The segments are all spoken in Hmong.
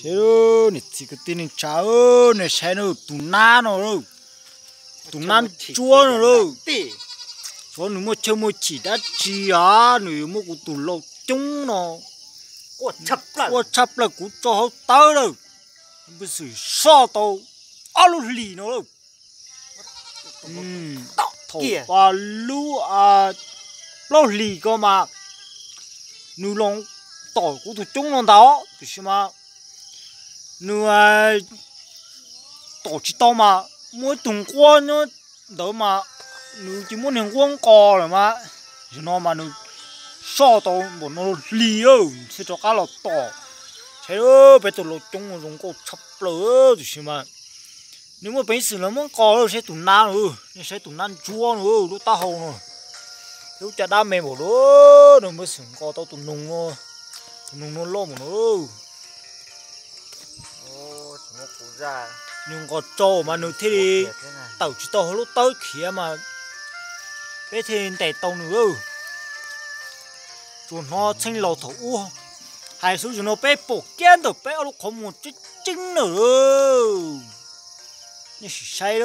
Niam txiv kwv tij neej tsa, nej saib na, tus nab no, tus nab ntsuab no lauj. Xyov nws muaj chaw muaj chim dab tsi os, nws yuav muab kuv tus lau coob no quaj tshaj plaws kuv tso hauv tawb lawm. Peb xwm soj tau ob lub hlis no lawm. Thaum lub plaub hlis ko mas nws los tom kuv tus coob no ntag, tiam sis mas nws tom tsis tau mas muaj ib tug nquab nyob ntawd mas nws cia muab niag nquab nqos lawm mas, zaum no mas nws soj tau npaum no hli thiaj rov qab los tom. Saib peb tus lau coob zoo nkauj tshaj plaws, tiam sis mas nws muaj peev xwm los muab nqos lawm. Saib tus nab no, nej saib tus nab ntsuab no, lub taub hau no, lub caj dab me npaum no, nws muaj peev xwm nqos tau tus noog no, tus noog no loj npaum no. Nws nqos tsau mas nws thiaj li tawm tsis tau hauv lub tawb khiav mas peb thiaj li ntes tau nws. Tsuas hnov txheej laus thaum ub hais xwb, zaum no peb pom kiag ntawm peb ob lub qhov muag tseeb tseeb na. Nej sim saib,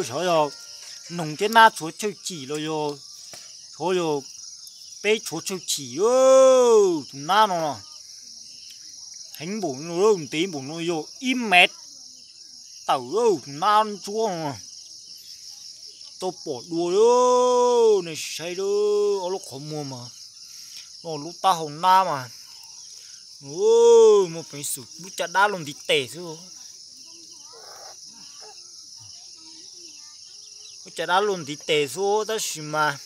xyov yog noog thiab nab tshuav tshwj chim los yog, xyov yog peb tshuav tshwj chim. Tus nab no heev npaum no, ntev npaum no yog ib mev tawm, tus nab ntsuab no tau pom dua. Nej sim saib ob lub qhov muag mas, lub taub hau nab mas, muaj peev xwm lub caj dab luaj ntiv tes xwb. Lub caj dab luaj ntiv tes xwb tab sis mas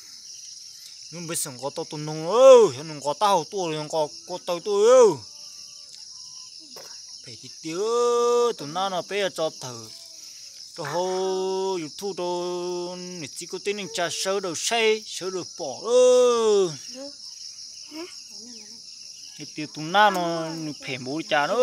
nws muaj peev xwm nqos tau tus noog, xyov nws nqos taub hau tuaj los yog nqos ko taw tuaj. Phem tiag tiag, tus nab no peb yuav tso tawm rau hauv YouTube rau niam txiv kwv tij neej tsa sawv daws saib sawv daws pom. Hais tias tus nab no nws phem npaum li cas na.